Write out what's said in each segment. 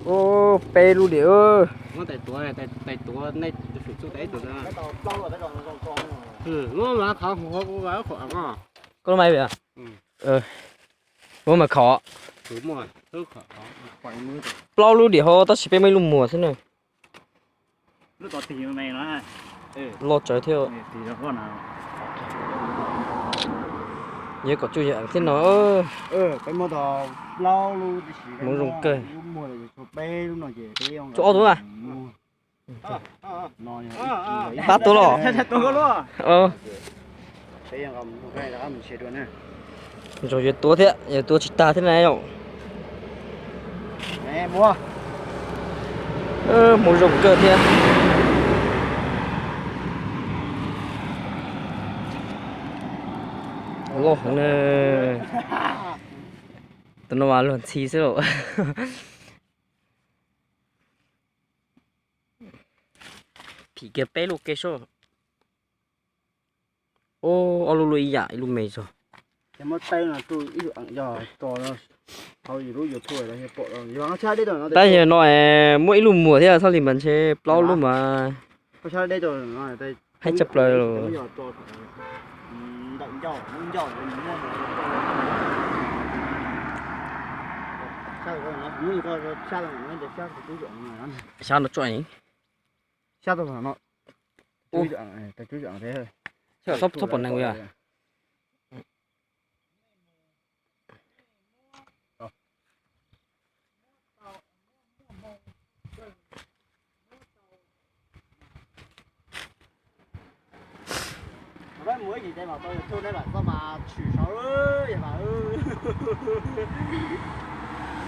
Ub, peb lub diam. Koj lub mas, muab mas khov. Plaub lub diam hauv tab sis peb muaj ib lub muag xwb na. Loj tsawv thiab. Yuav kom tsuj yam thiab no. Hmoov zoo kawg. Tsuj ob tug a. Pab tuag los? Ntsoov yuav tuav thiab, yuav tuav tsis tag thiab na yom. Hmoov zoo kawg thiab. Loj heev na. Tus no mas luag ntxhi xwb lauj. Phim kiag peb lub ke soj. Ob lub luaj ib yam, ib lub me zog. Tab yog no muaj ib lub muag thiab, txhob li mas ntshe plaub lub mas. Haib tshaj plaws. Xyab no tso. Txhob pom neeg yom.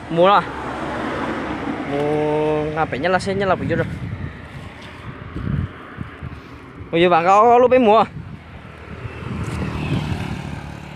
Mus los, mus nqa pem Nyab Laj seb Nyab Laj puas yuav rau. Mus yuav vam nqa ob lub peb mus.